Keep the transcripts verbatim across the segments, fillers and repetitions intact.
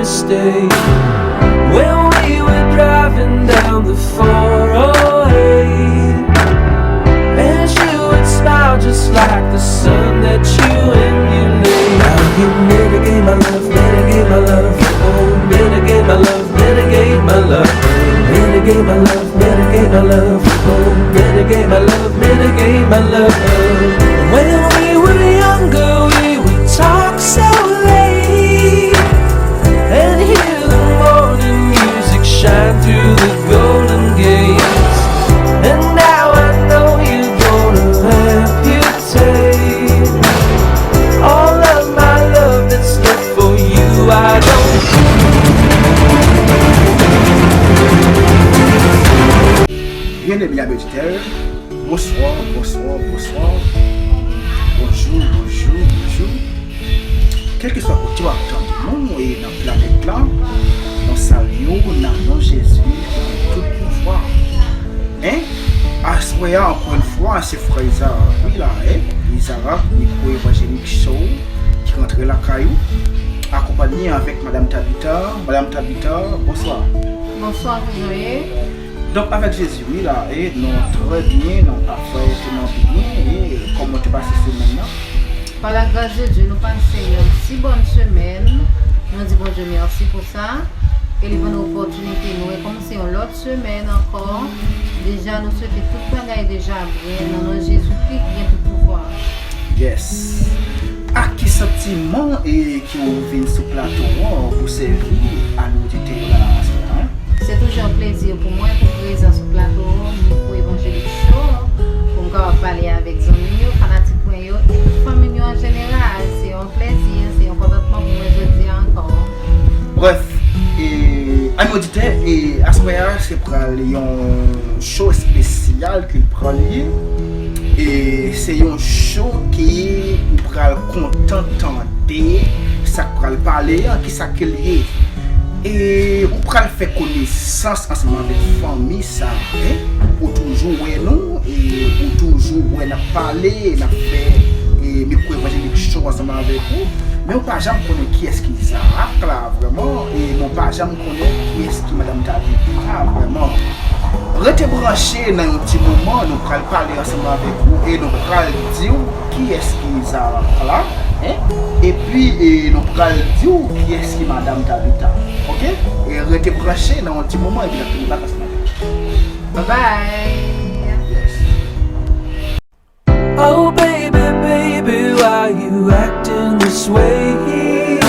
Stay. When we were driving down the four oh eight, and she would smile just like the sun that you emulate. Now you mitigate my love, mitigate my love, oh, mitigate my love, mitigate my love, mitigate my love, mitigate my love, oh, mitigate my love, mitigate my love. When we were younger, we would talk so late, and hear the morning music shine through the golden gates. And now I know you're gonna amputate all of my love that's left for you. I don't. Byen, ebyen, auditè, bonswa, bonswa, bonswa. Bonjou, bonjou, bonjou. Kèlkeswa kote w ap tande nou, e nan planèt la, nou salye w nan non Jezi ki gen tout pouvwa. En? Aswè a, ankò yon fwa, se frè Izarak, wi la, en? Izarak, Mikwo Evanjelik Show, ki rantre lakay ou, akonpanye avèk Madam Tabita. Madam Tabita, bonswa. Bonswa, kòman w ye? Donk, avèk Jezi, wi la, e nou trè byen, nou pafè, te nan byen, e kòman w te pase semèn nan? Par la grâce de Dieu, nou pase yon si bòn semèn. Nou di Bondye mèsi pou sa. E li ban nou opòtinite, nou rekòmanse yon lòt semèn ankò. Deja, nou swete tout bagay deja byen. Nan non Jezikri ki gen tout pouvwa. Yes. Ak ki santiman e ke w vin sou plato an pou sèvi a nou oditè yo la aswè a? Se toujou yon plezi pou mwen pou prezan sou plato Mikwo Evanjelik Show, pou m kapab pale avèk zanmi m yo, fanatik mwen yo, e tout fanmi m yo an jeneral. Se yon plezi, se yon kontantman pou mwen jodi a ankò. Brèf, e, ami oditè, e, aswè a, se pral yon show espesyal ke l pral ye. E se yon show ke ou pral kontan tande sa k pral pale an, ki sa ke l ye. E ou pral fè konesans ansanm avèk fanmi sa, en? Ou toujou wè nou, e ou toujou wè n ap pale, n ap fè, e, Mikwo Evanjelik Show ansanm avèk ou. Men ou pa janm konnen kiyès ki Izarak la vrèman, e nou pa janm konnen kiyès ki Madanm Tabita vrèman. Rete branche nan yon ti moman, nou pral pale ansanm avèk ou, e nou pral di w kiyès ki Izarak la, en? Epi, e, nou pral di w kiyès ki Madanm Tabita, oke? E rete branche nan yon ti moman, epi n ap tounen bak ansanm avèk ou. Bye bye! Yes. Oh, baby, baby, why you acting this way?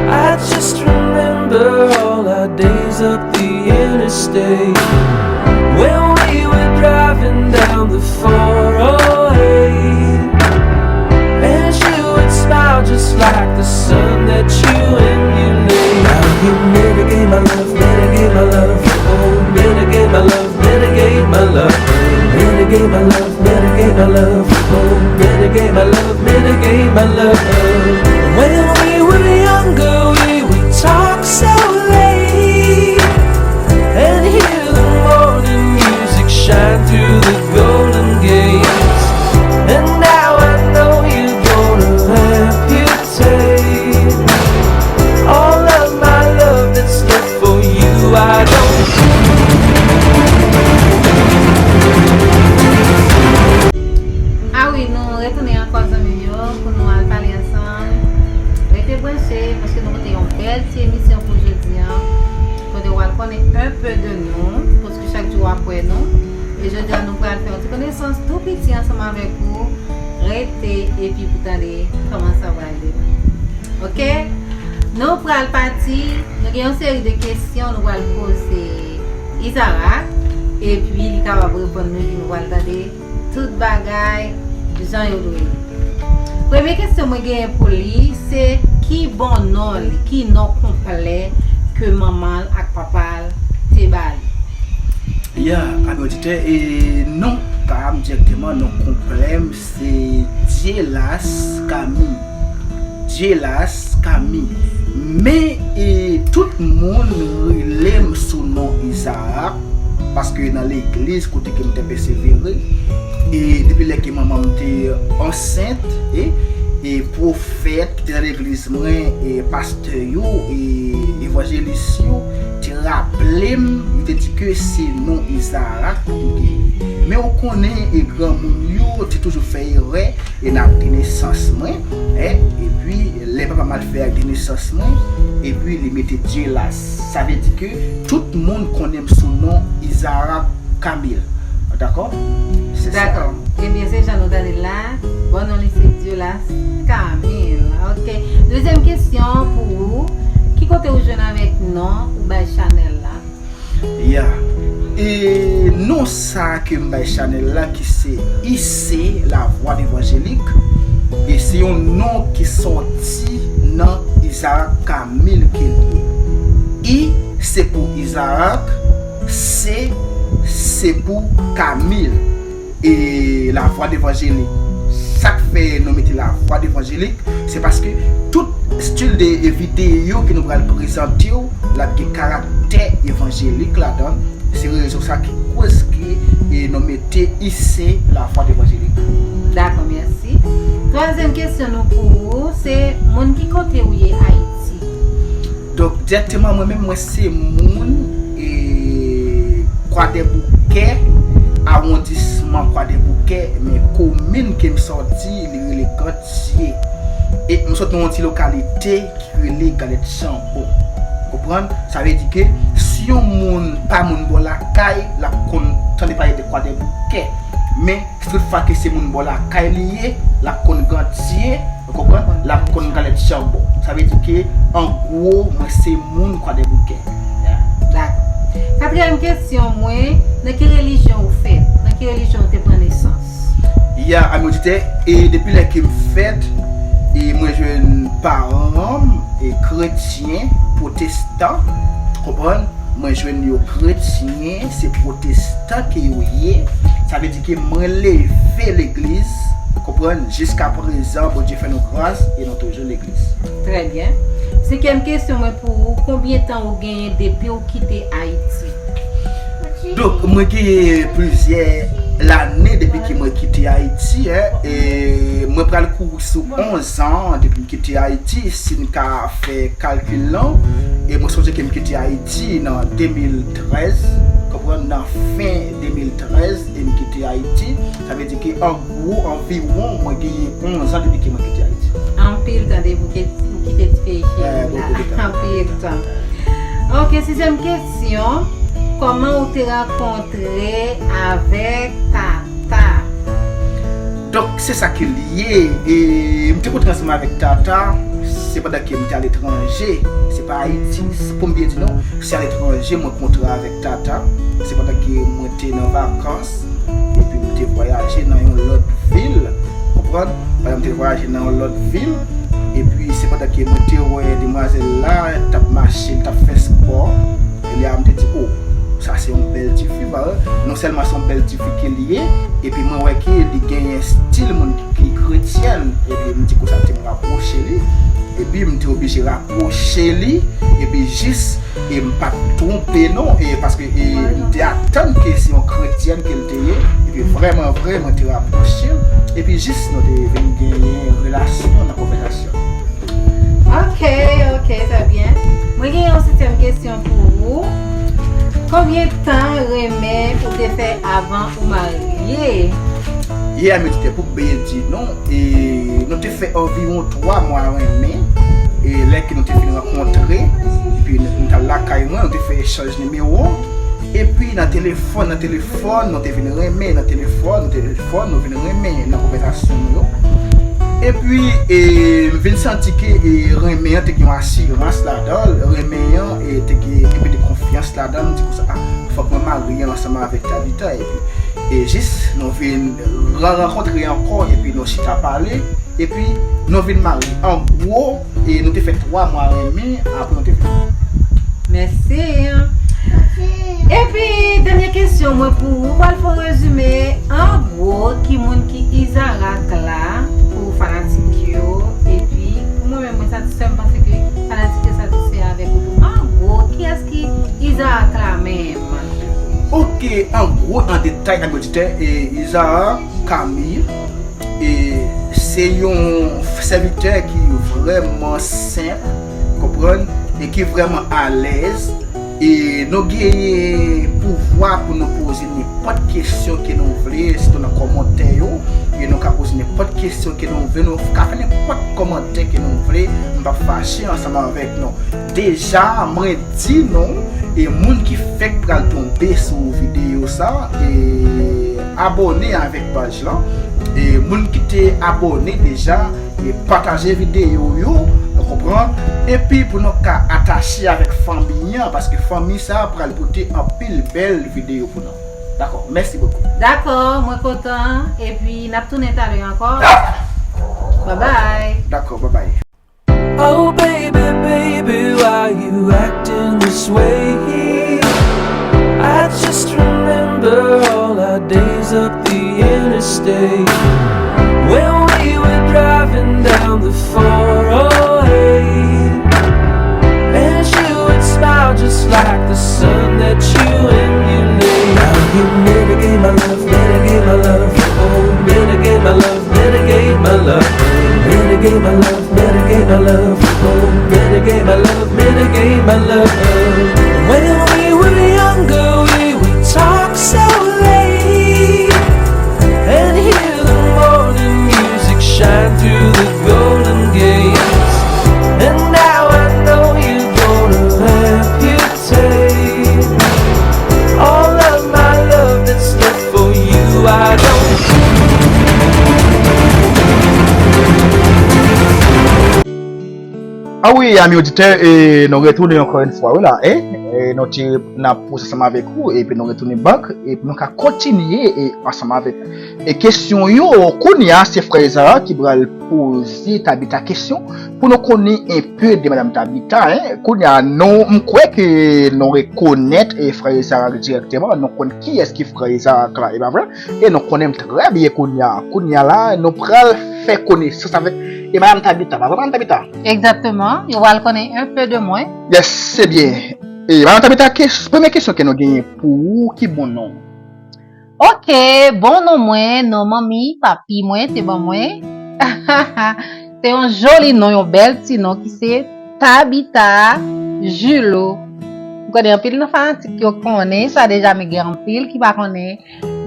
I just remember all our days up the interstate when we were driving down the four oh eight, and you would smile just like the sun that you emulate. Now you mitigate my love, mitigate my love, oh, mitigate my love, mitigate my love, mitigate my love, mitigate my love, oh, mitigate my love, mitigate my love. When we were younger, we would talk so late and hear the morning music shine through the golden gates. And now I know you're gonna amputate all of my love that's left for you. I don't. Ah wi, nou retounen ankò, zanmi m yo, pou nou al pale ansanm. Rete branche, paske nou pote yon bèl ti emisyon pou jodi a. Kote w al konnen un peu de nou, paske chak jou w ap wè nou. E jodi a, nou pral fè yon ti konesans tou piti ansanm avèk ou. Rete epi pou tande kòman sa pral dewoule. Oke? Nou pral pati, nou gen yon seri de kesyon nou pral poze Izarak, epi li kapab reponn nou, epi nou pral tande tout bagay jan yo dwe ye. Premye kesyon mwen genyen pou li, se ki bon non li, ki non konplè ke manman l ak papa l te ba li? Ya, ami oditè, e non pa m dirèkteman, non konplè m se Dyelas Kami. Dyelas Kami. Men, e, tout moun rele m sou non Izarak, paske nan legliz kote ke m te pèsevere, e depi lè ke manman m te ansent, e, e pwofèt ki te nan legliz mwen, e pastè yo, e evanjelis yo te raple m, yo te di ke se non Izarak pou m te ye. Men ou konnen, e granmoun yo te toujou fè erè, e nan ak de nesans mwen, e, epi lè papa m al fè ak de nesans mwen, epi li mete Dyelas. Sa vle di ke tout moun konnen m sou non Izarak Camille. Dakò? Se sa. Dakò. Ebyen, se jan nou tande l la. Bon, non li se Dyelas Camille. Ok. Dezyèm kesyon pou ou. Ki kote ou jwenn avèk non ou bay chanèl la? Ya. E non sa ke m bay chanèl la ki se I C, La Voix d'Évangélique, e se yon non ki sòti nan Izarak Camille ke l ye. I se pou Izarak, C se pou Camille e La Voix d'Évangélique. Sa k fè nou mete La Voix d'Évangélique, se paske tout stil de videyo ke nou pral prezante w, l ap gen karaktè evanjelik ladan l. Se rezon sa ki koz ke, e, nou mete I C, La Voix d'Évangélique. Dakò, mèsi. Twazyèm kesyon nou pou ou, se moun ki kote ou ye Ayiti? Donk, dirèkteman, mwen menm, mwen se moun, e, Kwadèboukè, awondisman Kwadèboukè, men komin ke m sòti, li rele Gantye. E m sot nan yon ti lokalite ki rele Galèt Chanbo. Konprann? Sa vle di ke si yon moun pa moun bò lakay, l ap konn tande pale de Kwadèboukè. Men, si tout fwa ke se moun bò lakay li ye, l ap konn Gantye, ou konprann? L ap konn Galèt Chanbo. Sa vle di ke, an gwo, mwen se moun Kwadèboukè. Ya. Dakò. Katriyèm kesyon mwen, nan ki relijyon ou fèt? Nan ki relijyon ou te pran nesans? Ya, ami oditè, e depi lè ke m fèt, e mwen jwenn paran m, e kretyen, pwotestan, konprann? Mwen jwenn yo kretyen, se pwotestan ke yo ye. Sa vle di ke mwen leve legliz, konprann, jiska prezan, Bondye fè nou gras e nou toujou legliz. Trè byen. Senkyèm kesyon mwen pou ou, konbyen tan ou genyen depi ou kite Ayiti? Donk, mwen genyen plizyè lane depi ke mwen kite Ayiti, en, e mwen pral kouri sou onz an depi m kite Ayiti, si n ka fè kalkil lan, e mwen sonje ke m kite Ayiti nan de mil trèz, konprann, nan fen de mil trèz, e m kite Ayiti. Sa vle di ke an gwo, anviwon, mwen genyen onz an depi ke mwen kite Ayiti. Anpil tan depi w ke-, ou kite ti peyi cheri la. Anpil tan. Ok, sizyèm kesyon. Kòman ou te rankontre avèk Tata? Donk, se sa ke l ye. E m te kontre ansanm avèk Tata, se pandan ke m te aletranje. Se pa Ayiti, se pou m byen di nou, se aletranje mwen kontre avèk Tata. Se pandan ke mwen te nan vakans, epi m te vwayaje nan yon lòt vil, konprann? Pandan m te vwayaje nan yon lòt vil, epi se pandan ke mwen te wè demwazèl la t ap mache, l t ap fè spò, e lè a m te di, "O, sa se yon bèl tifi, pa vre?" Non sèlman se yon bèl tifi ke li ye, epi mwen wè ke li genyen stil moun ki, ki kretyèn, epi m di konsa te m rapwoche li, epi m te oblije rapwoche li, epi jis, e m pa t twonpe non, e paske, e, m te atann ke se yon kretyèn ke l te ye, epi vrèman vre, mwen te rapwoche l, epi jis nou te vin genyen relasyon nan konvèsasyon. Ok, ok, trè byen. Mwen gen yon setyèm kesyon pou ou. Konbyen tan renmen ou te fè avan ou marye? Ye, ami oditè, pou byen di nou, e, nou te fè anviwon twa mwa renmen, e lè ke nou te fin rankontre, epi nou, nou t al lakay mwen, nou te fè echanj nimewo, epi nan telefòn, nan telefòn, nou te vin renmen, nan telefòn, nan telefòn, nou vin renmen nan konvèsasyon nou yo. Epi, e, m vin santi ke, e, renmen an te gen yon asirans ladan l, renmen an, e, te gen, te mete konfyans ladan l, m di konsa, "A, fòk mwen marye ansanm avèk Tabitha," epi, e, jis nou vin ran-, rankontre ankò, epi nou chita pale, epi nou vin marye. An gwo, e, nou te fè twa mwa renmen, apre nou te vin. Mèsi. Epi, dènye kesyon mwen pou ou, ou pral fè yon rezime an gwo ki moun ki Izarak la pou fanatik yo, epi pou mwen menm, mwen satisfè, m panse ke fanatik yo satisfè avèk ou tou. An gwo, kiyès ki Izarak la menm? Ok, an gwo, an detay, ami oditè, e Izarak Camille, e se yon sèvitè ki vrèman senp, konprann, ki vrèman alèz, e nou genyen pouvwa pou nou poze nenpòt kesyon ke nou vle, sitou nan kòmantè yo, e nou ka poze nenpòt kesyon ke nou vle, nou ka fè nenpòt kòmantè ke nou vle, m p ap fache ansanm avèk nou. Deja, mwen di nou, e moun ki fèk pral tonbe sou videyo sa, e abòne avèk paj lan, e moun ki te abòne deja, e pataje videyo yo, ou konprann? Epi pou nou ka atache avèk fanmi an, paske fanmi sa pral pote anpil bèl videyo pou nou. Dakò, mèsi bokou. Dakò, mwen kontan, epi n ap tounen talè ankò. Babay. Dakò, babay. Oh, baby, baby, why you acting this way? I just remember all our days up the interstate when we were driving down the four oh eight. And you would smile just like the sun that you emulate. Now you mitigate my love, mitigate my love, oh, mitigate my love, mitigate my love, mitigate my love, mitigate my love, oh, mitigate my love, mitigate my love. When we were younger, we would talk so late and hear the morning music shine through the golden gates. And now I know you're gonna amputate all of my love that's left for you. I don't Ah wi, ami oditè, e nou retounen ankò yon fwa, wi la, e, e nou te nan pwoze ansanm avèk ou, epi nou retounen bak, epi nou ka kontinye e ansanm avèk e kesyon yo. Kounye a, se frè Zara ki pral poze Tabita kesyon pou nou konnen enpe de Madam Tabita, en. Kounye a, nou, m kwè ke nou rekonèt e frè Zara dirèkteman, nou konn kiyès ki frè Zara la, e pa vre? E nou konnen m trè byen kounye a. Kounye a la, nou pral fè konesans avèk e Madam Tabita. Pa vre, Madam Tabita? Egzakteman. Yo pral konnen enpe de mwen. Yes, se byen. E Madam Tabita, kes- premye kesyon ke nou genyen pou ou, ki bon non? Ok, bon non mwen, non manmi, papi mwen te ban mwen. Se yon joli non, yon bèl ti non ki se Tabita Julo. M konnen anpil nan fanatik yo konnen sa deja, men gen anpil ki pa konnen.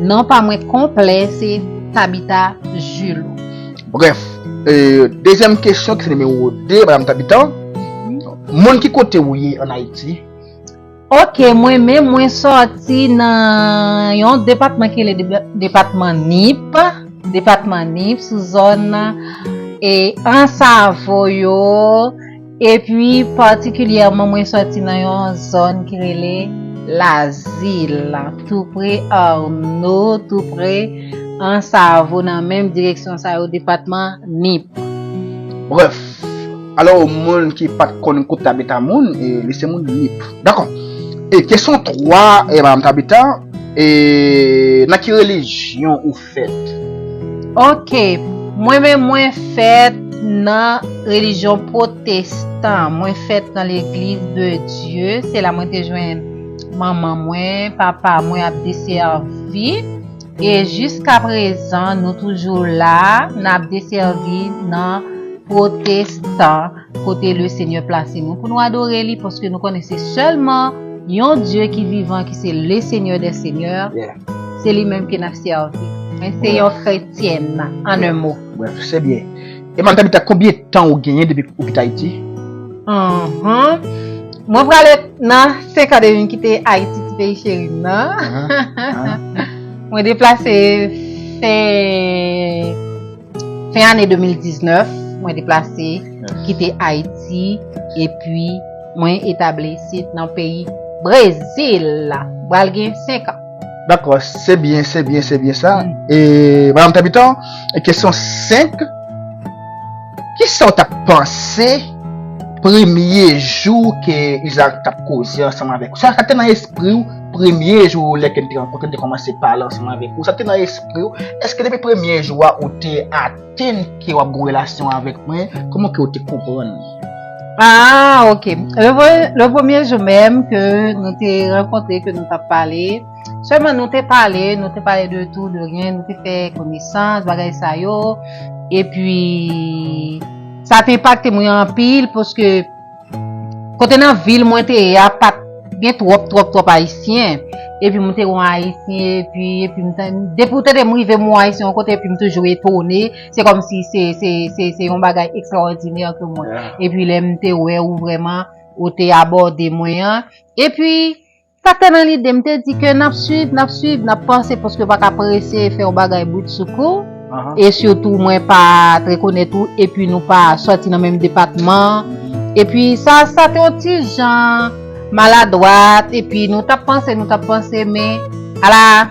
Non pa mwen konplè se Tabita Julo. Brèf, e, dezyèm kesyon ki se nimewo de, Madam Tabita. Moun ki kote ou ye ann Ayiti? Ok, mwen menm, mwen sòti nan yon depatman ki rele de- depatman Nip, depatman Nip, sou zòn e Ansavo yo, epi patikilyèman mwen sòti nan yon zòn ki rele Lazil, tou pre Arno, tou pre Ansavo, nan menm direksyon sa yo, depatman Nip. Brèf, alò, moun ki pa t konn kote Tabita moun, e, li se moun Nip. Dakò. E kesyon twa, e, Madam Tabita, e, nan ki relijyon ou fèt? Ok, mwen menm mwen fèt nan relijyon pwotestan. Mwen fèt nan Legliz de Dye. Se la mwen te jwenn manman mwen, papa mwen ap desèvi. E jiska prezan, nou toujou la, n ap desèvi nan pwotestan, kote Lesenyè plase nou pou nou adore li, paske nou konnen se sèlman yon Dye ki vivan, ki se Lesenyè dè senyè. Yeah. Se li menm ke n ap sèvi. Men se yon kretyèn, an un mot. Brèf, se byen. E Madam Tabita, konbyen tan ou genyen depi ou kite Ayiti? Anhan. Mwen prale nan senk an depi m kite Ayiti, ti peyi cheri m nan. Anhan. Anhan. Mwen deplase fen, fen ane de mil diznèf, mwen deplase, kite Ayiti, epi mwen etabli isit nan peyi Brezil. Pral gen senk an. Dakò, se byen, se byen, se byen sa. Mm. E, Madam Tabita, e kesyon senk, kisa w t ap panse premye jou ke Isaac t ap koze ansanm avèk ou? Sa, sa te nan espri w premye jou lè ke n te rankontre, n te kòmanse pale ansanm avèk ou? Sa te nan espri w? Èske depi premye jou a, ou te atann ke w ap gen yon relasyon avèk mwen? Kòman ke w te konprann? Ah, ok. Le, pre- le premye jou menm ke nou te rankontre, ke nou t ap pale, sèlman nou te pale, nou te pale de tout, de rien, nou te fè konesans, bagay sa yo. Epi, sa te enpakte mwen anpil, paske kote nan vil mwen te ye a, pa t gen twòp, twòp, twòp Ayisyen. Epi m te wè yon Ayisyen, epi, epi m te, depi w tande m rive m wè yon Ayisyen yon kote, epi m toujou etone. Se kòmsi se, se, se, se yon bagay ekstraòdinè ke mwen. Epi lè m te wè ou vrèman, ou te abòde mwen an. Epi, sa k te nan lide m, te di ke n ap swiv, n ap swiv, n ap panse, paske yo pa ka prese fè yon bagay britsoukou. E sitou, mwen pa t rekonèt ou, epi nou pa sòti nan menm depatman. Epi, sa, sa te yon ti jan maladwat, epi nou t ap panse, nou t ap panse, men ala,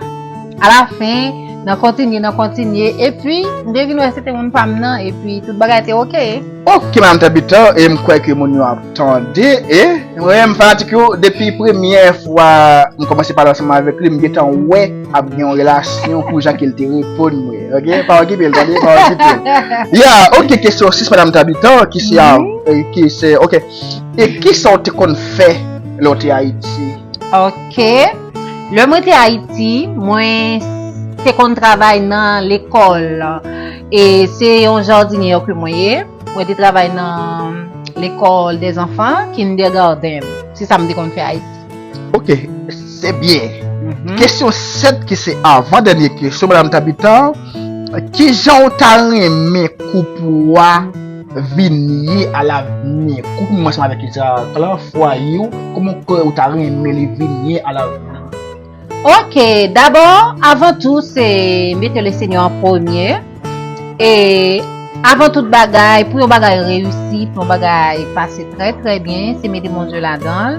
alafen, n a kontinye, n a kontinye, epi, m te vin wè se te moun pa m nan, epi tout bagay te oke. Ok, Madanm Tabita, e m kwè ke moun yo ap tande, e mwen menm fanatik yo, depi premyè fwa m kòmanse pale ansanm avèk li, m gentan wè ap gen yon relasyon pou jan ke l te reponn mwen, ok? Pa okipe l, tande, pa okipe l. Ya, ok, kesyon sis, Madanm Tabita, ki se a, e, ki se, ok. E kisa w te konn fè lè w te Ayiti? Ok. Lè mwen te Ayiti, mwen te konn travay nan lekòl. E se yon jadinyè ke mwen ye. Mwen te travay nan l'école des enfants, kindergarten. Se sa m te konn fè Ayiti. Ok, se byen. Kesyon sèt, ki se avan dènye kesyon, Madanm Tabita, kijan w ta renmen koup ou a vin ye alavni? Koup ou ansanm avèk Izaak lan, fwaye w, kòman w kwè ou ta renmen li vin ye alavni? Ok, dabò, avan tou, se mete le Senyè an premye. E avan tout bagay, pou yon bagay reyisi, pou yon bagay pase trè, trè byen, se mete Bondye ladan l.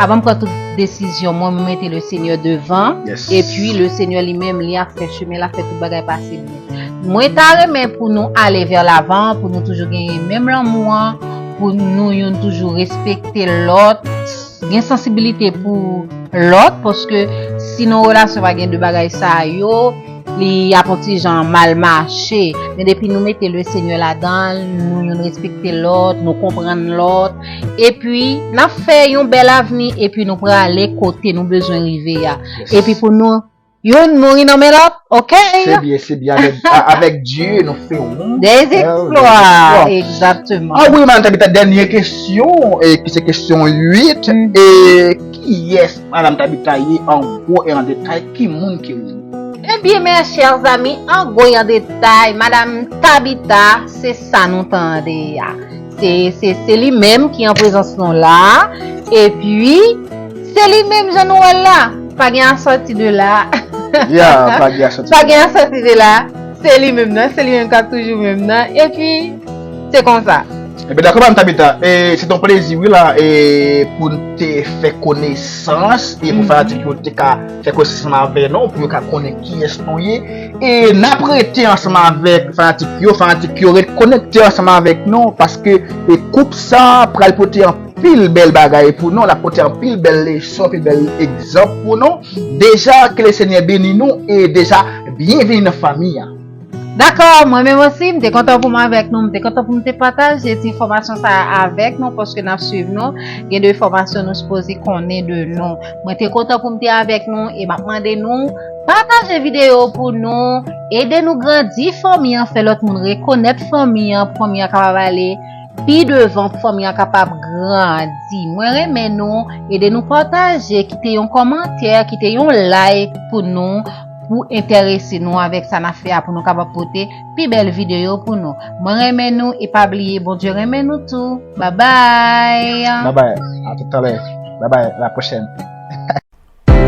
Avan m pran tout desizyon, mwen, mwen mete le Senyè devan. Epi, le Senyè li menm, li ap fè chemen, l ap fè tout bagay pase byen. Mwen ta renmen pou nou ale vè lavan, pou nou toujou genyen menm lanmou an, pou nou youn toujou respekte lòt, gen sansibilite pou lòt, paske si nan relasyon pa gen de bagay sa yo, li ap yon ti jan mal mache. Men depi nou mete le Senyè ladan l, nou youn respekte lòt, nou konprann lòt, epi n ap fè yon bèl avni, epi nou prale kote nou bezwen rive a. Epi pou nou youn mouri nan men lòt, ok? Se byen, se byen. Avèk, a- avèk Dye, nou fè yon des exploits, egzakteman. Ah wi, Madanm Tabita, dènye kesyon, e ki se kesyon uit. E kiyès Madanm Tabita ye an gwo e an detay? Ki moun ke ou ye? Ebyen, mes chers amis, an gwo e an detay, Madanm Tabita, se sa nou tande a. Se, se, se li menm ki an prezans nou la. Epi, se li menm jan nou wè l la. Pa gen a sòti de la. Ya, pa gen a sòti de la. Pa gen a sòti de la. Se li menm nan, se li menm k ap toujou menm nan. Epi, se konsa. Ebyen, dakò, Madanm Tabita. E, se t on plezi, wi, la, e, pou n te fè konesans, e pou fanatik yo te ka fè konesans ansanm avè nou, pou yo ka konnen kiyès nou ye. E n ap rete ansanm avèk fanatik yo, fanatik yo ret konekte ansanm avèk nou, paske, e, koup sa pral pote anpil bèl bagay pou nou, l ap pote anpil bèl leson, anpil bèl egzanp pou nou. Deja, ke le Senyè beni nou, e deja, byenveni nan fanmi an. Dakò, mwen menm osi, m te kontan pou m avèk nou, m te kontan pou m te pataje ti enfòmasyon sa a avèk nou, paske n ap swiv nou, gen de enfòmasyon nou sipoze konnen de nou. Mwen te kontan pou m te avèk nou, e m ap mande nou, pataje videyo pou nou, ede nou grandi fanmi an, fè lòt moun rekonèt fanmi an, pou fanmi an kapab ale pi devan, pou fanmi an kapab grandi. Mwen renmen nou, ede nou pataje, kite yon kòmantè, kite yon like pou nou, pou enterese nou avèk sa n ap fè a, pou nou kapab pote pi bèl videyo pou nou. Mwen renmen nou e pa bliye Bondye renmen nou tou. Babay. Babay. A tout talè. Babay. La pwochèn.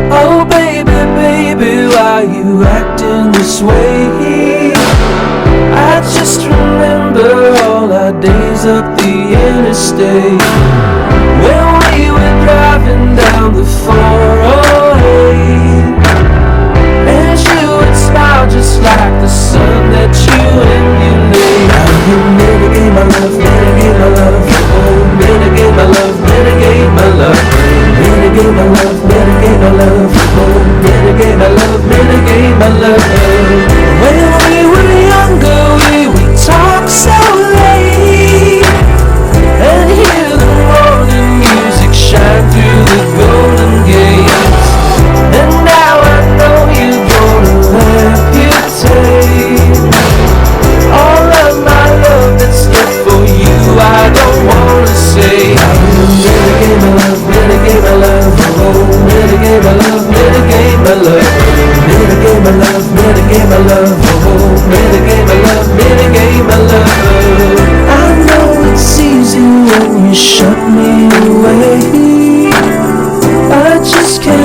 Oh baby, baby, why you acting this way? I just remember all our days up the interstate when we were driving down the four oh eight. And you would smile just like the sun that you emulate. Now you mitigate my love, mitigate my love, oh, mitigate my love, mitigate my love, mitigate my love, mitigate my love, oh, mitigate my love, mitigate my love. When we were younger, we would talk so late and hear the roar Many gave my love, many gave my love, oh, many gave my love, many gave my love. I know it's easy when you shut me away. I just can't